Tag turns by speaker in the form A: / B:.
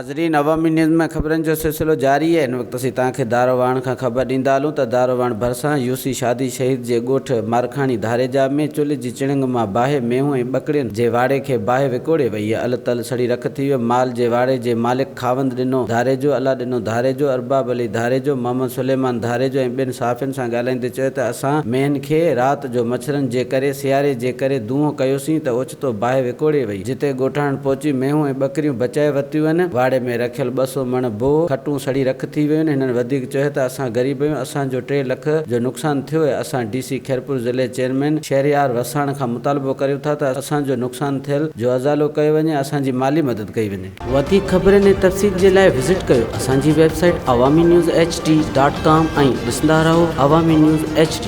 A: ناظرين عوامي نيوز ۾ خبرن جو سلسلو جاري آهي هن وقت اسين توهان کي دارو واهڻ کان خبر ڏيندا هلون ته دارو واهڻ ڀرسان يو سي شادي شهيد جي ڳوٺ مارکاڻي ڌاريجا ۾ چلهه جي چڻنگ مان باهه مينهون ۽ ٻڪرين جي واڙي کي باهه وڪوڙي وئي ال تل سڙي رک ٿي ويو مال جي واڙي جي مالڪ خاوند ڏنو ڌاريجو الله ڏنو ڌاريجو ارباب علي ڌاريجو محمد سليمان ڌاريجو ۽ ٻين صحافين سان ڳالهائيندي چيو ته اسان مينهن کي رات جو مڇرن جي ڪري سياري جي ڪري دونهون ڪيوسين ته اوچتو باهه وڪوڙي وئي، جتي ڳوٺاڻن پهچي مينهون ۽ ٻڪريون بچائي ورتيون آهن، واڙي ۾ رکيل 200 مڻ بوهه، کٽون سڙي رک ٿي ويون آهن، هنن وڌيڪ چيو ته اسان غريب آهيون، اسان جو ٽي لک جو نقصان ٿيو آهي، اسان ڊي سي خيرپور ضلعي چيئرمين شهريار وساڻ کان مطالبو ڪريون ٿا ته اسان جو نقصان ٿيل جو ازالو ڪيو وڃي، اسان جي مالي مدد ڪئي وڃي. وڌيڪ خبرن ۽ تفصيل جي لاء وزٽ ڪيو اسان جي website Awami news H D dot com ۽ ڏسندا رهو عوامي نيوز ايڇ ڊي.